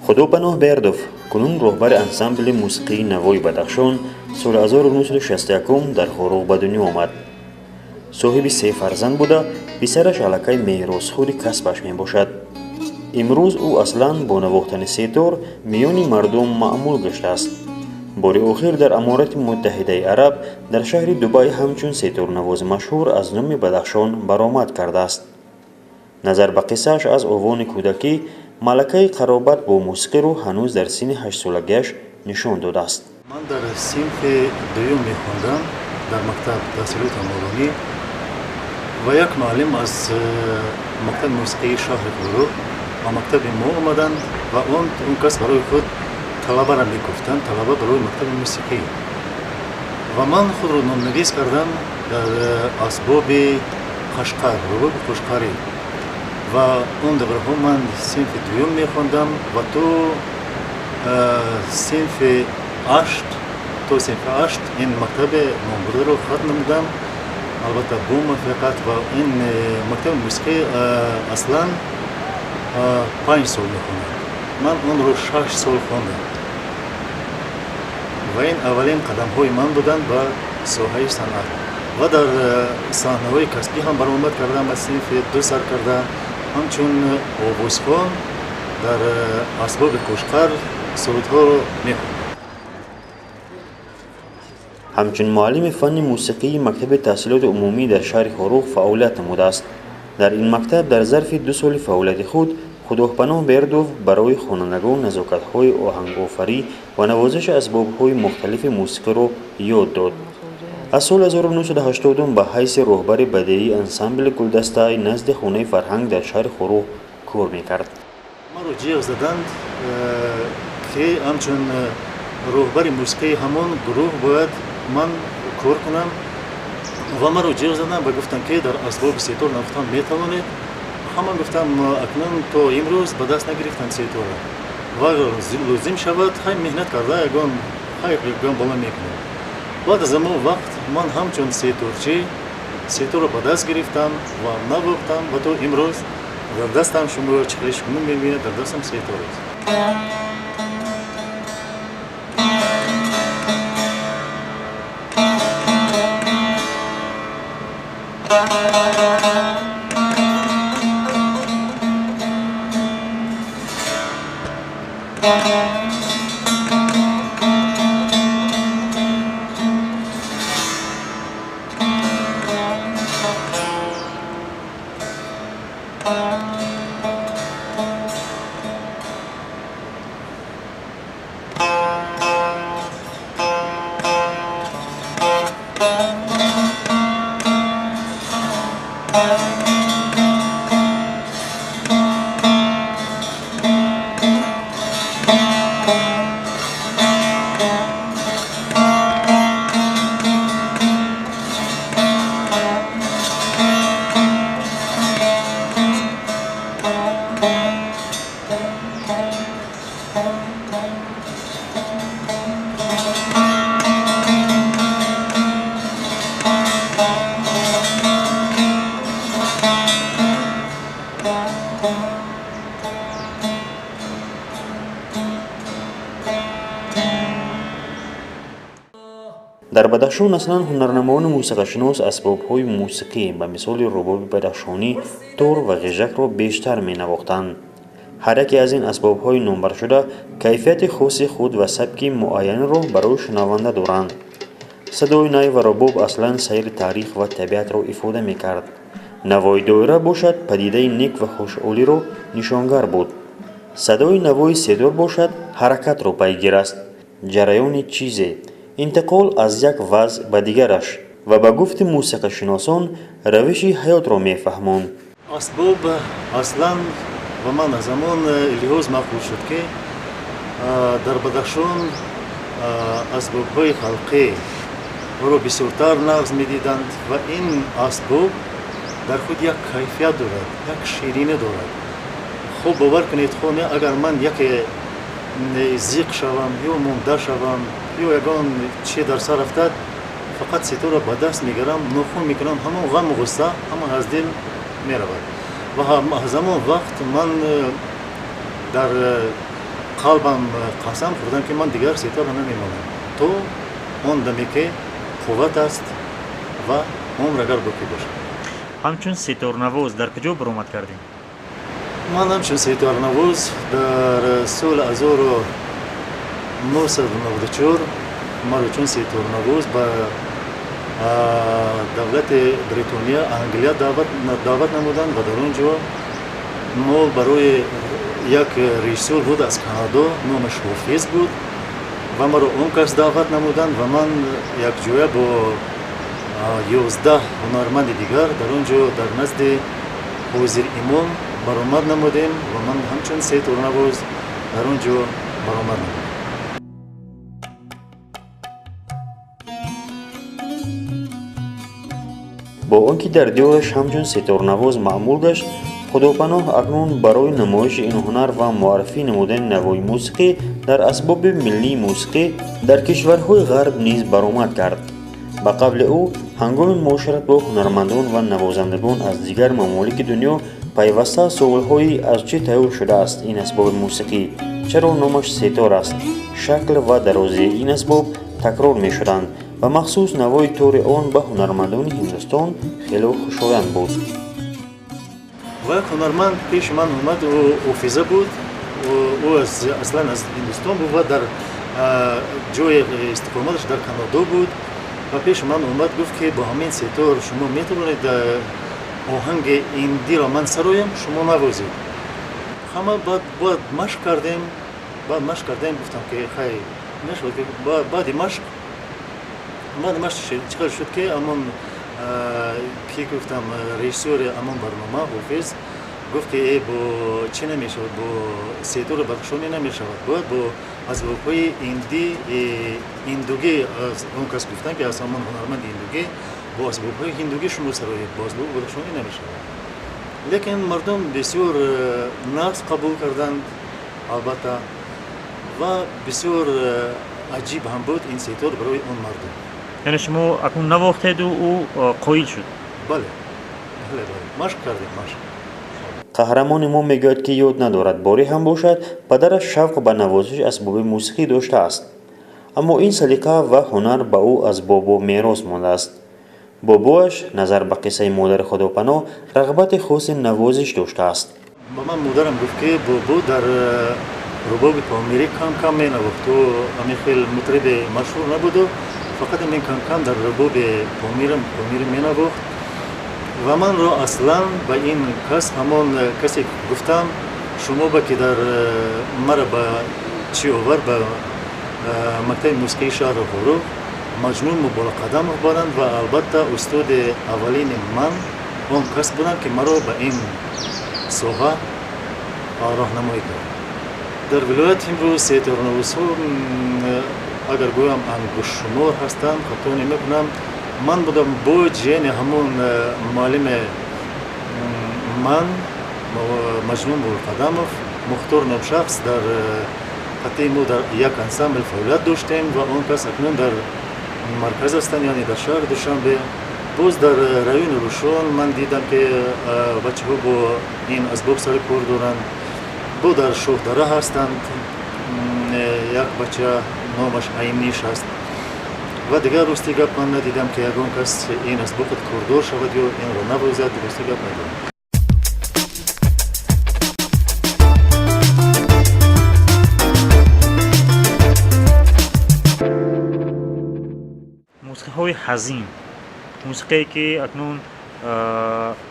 Худопаноҳ Бердов, кунун роҳбари ансамбли мусиқии Навои Бадахшон, соли 1961 дар Хоруғ ба дунё омад. Соҳиби се фарзанд буда, писараш аллакай меросхӯри касбаш мебошад. Имрӯз ӯ аслан бо навохтани сетор миёни мардум маъмул гаштааст. Бори охир дар Аморати Муттаҳидаи Араб дар шаҳри Дубай ҳамчун сеторнавози машҳур аз номи Бадахшон баромад кардааст. Назар ба қиссааш, аз овони кӯдакӣ малакаи қаробат бо мусиқиро ҳанӯз дар синни ҳаштсолагиаш нишон додааст. Ман дар синфи дуюм мехондам дар мактаб таҳсилоти омодонӣ ва як муаллим аз мактаби мусиқии шаҳри Хоруғ ба мактаби мо омаданд ва он кас барои худ талабаро мегуфтанд, талаба барои мактаби мусиқӣ. Ва ман худро номнавис кардам дар асбоби қашқар, рубоби қушқарӣ. Ва он давраҳо ман синфи дуюм мехондам ва то синфи ҳашт, то синфи ҳашт ин мактаби номбурдаро хатм намудам, албатта бо муваффақият. Ва ин мактаби мусиқӣ аслан 5 сол мехонад, ман онро 6 сол хондам ва ин аввалин қадамҳои ман буданд ба соҳаи санъат. Ва дар саҳнаҳои касбӣ ҳам баромад кардам, аз синфи ду сар карда ҳамчун овозхон дар асбоби қушқар сурудҳоро мехондам. Ҳамчун муаллими фанни мусиқии мактаби таҳсилоти умумӣ дар шаҳри Хоруғ фаъолият намудааст. Дар ин мактаб дар зарфи 2 соли фаъолияти худ Худопаноҳ Бердов барои хонандагон назокатҳои оҳангофарӣ ва навозиши асбобҳои мухталифи мусиқиро ёд дод. Аз соли 1980 ба ҳайси роҳбари бадеии ансамбли гулдастаи назди хонаи фарҳанг дар шаҳри Хоруғ кор мекард. Маро ҷиғ заданд, ки ҳамчун роҳбари мусиқии ҳамон гурӯҳ бояд ман кор кунам ва маро ҷиғ заданд ва гуфтанд, ки дар асбоби сетор навохтан метавонед. Ҳама гуфтам, акнун то имрӯз ба даст нагирифтам сеторро ва лозим шавад ҳай меҳнат карда ягон ҳай ягон бало мекунем. Баъд аз он вақт ман ҳамчун сеторчӣ сеторро ба даст гирифтам ва навохтам ва то имрӯз дар дастам, шумо чӣ хеле шумо мебинед, дар дастам сетор аст. Дар Бадахшон аслан ҳунарнамоёни мусиқашинос асбобҳои мусиқӣ ба мисоли рубоби бадахшонӣ, тор ва ғижакро бештар менавохтанд. Ҳар яке аз ин асбобҳои номбаршуда кайфияти хоси худ ва сабки муайянро барои шунаванда доранд. Садои най ва рубоб аслан сайри таърих ва табиатро ифода мекард. Навои доира бошад падидаи нек ва хушҳолиро нишонгар буд. Садои навои сетор бошад ҳаракатро пайгир аст, ҷараёни чизе, интиқол аз як вазъ ба дигараш ва ба гуфти мусиқашиносон равиши ҳаётро мефаҳмонд. Асбоб аслан ба ман аз ҳамон лиҳоз маъқул шуд, ки дар Бадахшон асбобҳои халқӣ ро бисёртар нағз медиданд ва ин асбоб дар худ як кайфият дорад, як ширинӣ дорад. Хуб, бовар кунед, хоне агар ман яке зиқ шавам ё монда шавам ё ягон чи дар сар рафтад, фақат сеторро ба даст мегирам, нохун мекунам, ҳамон ғаму ғусса ҳама аз дил меравад. Ва аз ҳамон вақт ман дар қалбам қасам хӯрдам, ки ман дигар сеторро намемонам то он даме ки қувват аст ва умр агар боқӣ бошад. Ҳамчун сеторнавоз дар куҷо баромад кардем? Ман ҳамчун сеторнавоз дар соли 1994 маро чун сеторнавоз ба давлати Бритониё, Англия даъват намуданд ва дар он ҷо мо барои як режиссёр буд аз Канадо, номаш Ҳофиз буд, ва маро он кас даъват намуданд ва ман якҷоя бо 11 ҳунарманди дигар дар он ҷо дар назди ҳозир имом баромад намудем ва ман ҳамчун сеторнавоз дар он ҷо баромад намудам. Бо он ки дар диёраш ҳамчун сеторнавоз маъмул гашт, Худопаноҳ акнун барои намоиши ин ҳунар ва муаррифӣ намудани навои мусиқӣ дар асбоби миллии мусиқӣ дар кишварҳои ғарб низ баромад кард. Ба қавли ӯ, ҳангоми муошират бо ҳунармандон ва навозандагон аз дигар мамолики дунё пайваста суолҳои аз чӣ тайёр шудааст ин асбоби мусиқӣ, чаро номаш сетор аст, шакл ва дарозии ин асбоб такрор мешуданд ва махсус навои тори он ба ҳунармандони Ҳиндустон хело хушоянд буд. Ва як ҳунарманд пеши ман омад, ӯ Ҳофиза буд, ӯ аслан аз Ҳиндустон буд ва дар ҷои истиқоматаш дар Канадо буд ва пеши ман омад, гуфт ки бо ҳамин сетор шумо метавонед оҳанги индиро ман сароям, шумо навозед. Ҳама баъд машқ кардем, гуфтам ки хай мешавад. Баъди машқ чӣ хел шуд ки ҳамон ки гуфтам режиссёри ҳамон барнома Ҳофиз гуфт ки бо чӣ намешавад, бо сетори бадахшонӣ намешавад, бояд бо асбобҳои индугӣ. Аз он кас гуфтанд ки аз ҳамон ҳунарманди индугӣ бо асбобҳои ҳиндугӣ шумо сароед, бо асбоби бадахшонӣ намешавад. Лекин мардум бисёр нағз қабул карданд албатта, ва бисёр аҷиб ҳам буд ин сетор барои он мардум. Яъне шумо акнун навохтеду ӯ қоил шуд? Бале, бале, машқ кардем, машқ. Қаҳрамони мо мегӯяд, ки ёд надорад борӣ ҳам бошад падараш шавқ ба навозиши асбоби мусиқӣ доштааст, аммо ин салиқа ва ҳунар ба ӯ аз бобо мерос мондааст. Бобоаш назар ба қиссаи модари Худопаноҳ рағбати хоси навозиш доштааст. Ба ман модарам гуфт ки бобо дар рубоби помирӣ кам-кам менавохт, ӯ ҳамин хел мутриби машҳур набуду фақат ҳамин кам-кам дар рубоби помирӣ менавохт ва манро аслан ба ин кас, ҳамон касе ки гуфтам шумо ба ки дар мара ба чӣ овар ба мактаби мусиқии шаҳри Хоруғ Маҷнун Муборакқадамов буданд ва албатта устоди аввалини ман он кас буданд ки маро ба ин соҳа роҳнамоӣ кард. Дар вилоят имрӯз сеторнавозҳо агар гӯям ангуштшумор ҳастанд, хато намекунам. Ман будам бо ҷияни ҳамон муаллими ман Маҷнун Муборакқадамов, Мухтор ном шахс, дар қатъи мо дар як ансамбл фаъолият доштем ва он кас акнун дар марказ ҳастанд, яъне дар шаҳри Душанбе. Боз дар райони Рӯшон ман дидам ки бачаҳо бо ин асбоб сари кор доранд. Бо дар Шоҳдара ҳастанд, як бача номаш Айниш аст ва дигар рости гап ман надидам ки ягон кас ин асбобат кордор шавад ё инро навозад, рости гап надидам. Мусиқиҳои ҳазин, мусиқие ки акнун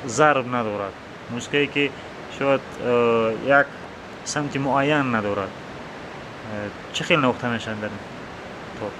зарб надорад, мусиқие ки шояд як самти муайян надорад, чӣ хел навохта мешаванд дар ин тор?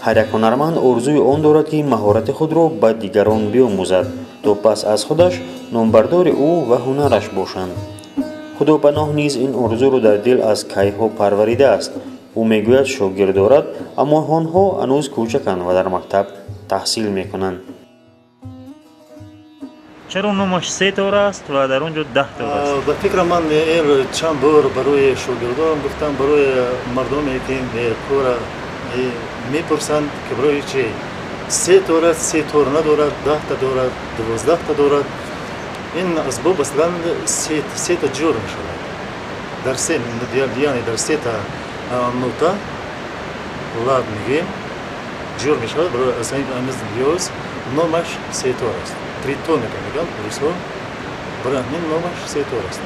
Ҳар як ҳунарманд орзуи он дорад, ки маҳорати худро ба дигарон биомӯзад, то пас аз худаш номбардори ӯ ва ҳунараш бошанд. Худопаноҳ низ ин орзуро дар дил аз кайҳо парваридааст. Ӯ мегӯяд, шогирд дорад, аммо онҳо ҳанӯз кӯчаканд ва дар мактаб таҳсил мекунанд. Чаро номаш се тор аст ва дар он ҷо 10 тор аст? Ба фикрам, ман ин чанд бор барои шогирдон гуфтам, барои мардуме ки кора мепурсанд, ки барои чи се тор аст, се тор надорад, 10-та дорад, 12-та дорад. Ин асбоб аслан сета ҷур мешавад, дар се, яъне дар сета нота, лад мегӯем, ҷур мешавад. Барои аз ҳамин номаш сетор аст, тритоника мегӯянд русҳо, барои ҳамин номаш сетор аст.